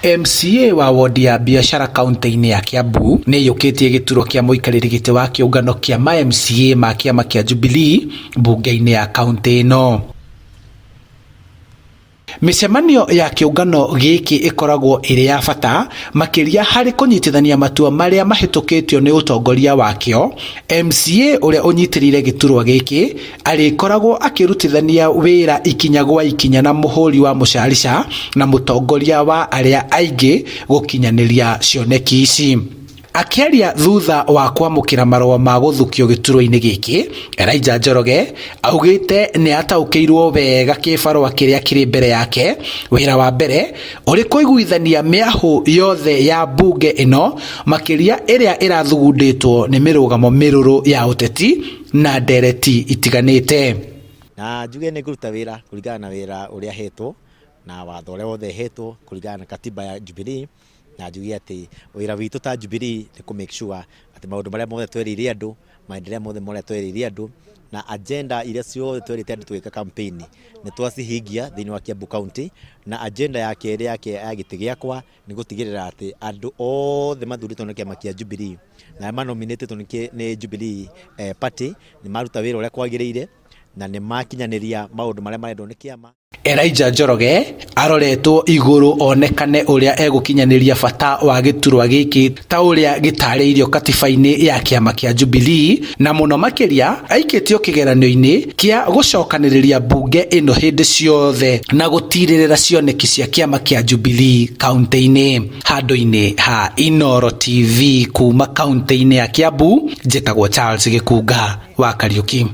MCA wa wodi ya biacara kaunti-inĩ ya Kiambu nĩ ĩiyũkĩtie gĩturwa kĩa mũikarĩri gĩtĩ wa kĩũngano kĩa ma MCA ma kĩama kĩa Jubilee mbunge-inĩ ya kaunti ĩno. Mĩcemanio ya kĩũngano gĩkĩ ĩkoragwo ĩrĩ ya bata makĩria harĩ kũnyitithania matua marĩa mahĩtũkĩtio nĩ ũtongoria wakĩo. MCA ũrĩa ũnyitĩrĩire gĩturwa gĩkĩ arĩkoragwo akĩrutithania wĩra ikinya gwa ikinya na mũhũri wa mũcarica na mũtongoria wa arĩa aingĩ gũkinyanĩria cioneki ici. Akĩaria thutha wa kwamũkĩra marũa ma gũthukio gĩturwa-inĩ gĩkĩ, Elijah Njoroge augĩte nĩ ataũkĩirwo wega kĩbarũa kĩrĩa kĩrĩ mbere yake. Wĩra wa mbere ũrĩ kũiguithania mĩahũ yothe ya mbunge ĩno, makĩria ĩrĩa ĩrathugundĩtwo nĩ mĩrũgamo mĩrũrũ ya ũteti na ndereti itiganĩte. Na njuge nĩ ngũruta wĩra kũringana na wĩra ũrĩa hetwo na watho ũrĩa wothe hetwo kũringana na katiba ya Jubilee, na njuge atĩ wĩra witũ ta Jubilee nĩ kũ make sure atĩ maũndũ marĩa mothe twerĩire andũ, maendeleo mothe marĩa twerĩire andũ na agenda iria ciothe twerĩte andũ tũgĩka campaign nĩ twacihingia thĩinĩ wa Kiambu County. Na agenda ya kerĩ yake ya gĩtĩ gĩakwa nĩ gũtigĩrĩra atĩ andũ othe mathurĩtwo nĩ kĩama kĩa Jubilee na arĩa manominĩtĩtwo nĩ Jubilee Party nĩ maruta wĩra ũrĩa kwagĩrĩire na nĩ makinyanĩria maũndũ marĩa marendwo nĩ kĩama. Elijah Njoroge aroretwo igũrũ onekane ũrĩa egũkinyanĩria bata wa gĩturwa gĩkĩ ta ũrĩa gĩtarĩirio katiba-inĩ ya kĩama kĩa Jubilee, na mũno makĩria aikĩtio kĩgeranio-inĩ kĩa gũcokanĩrĩria mbunge ĩno hĩndĩ ciothe na gũtirĩrĩra cioneki cia kĩama kĩa Jubilee kaunti-inĩ. Handũ-inĩ ha Inooro TV kuma kaunti-inĩ ya Kiambu, njĩtagwo Charles Gĩkunga wa Kariuki.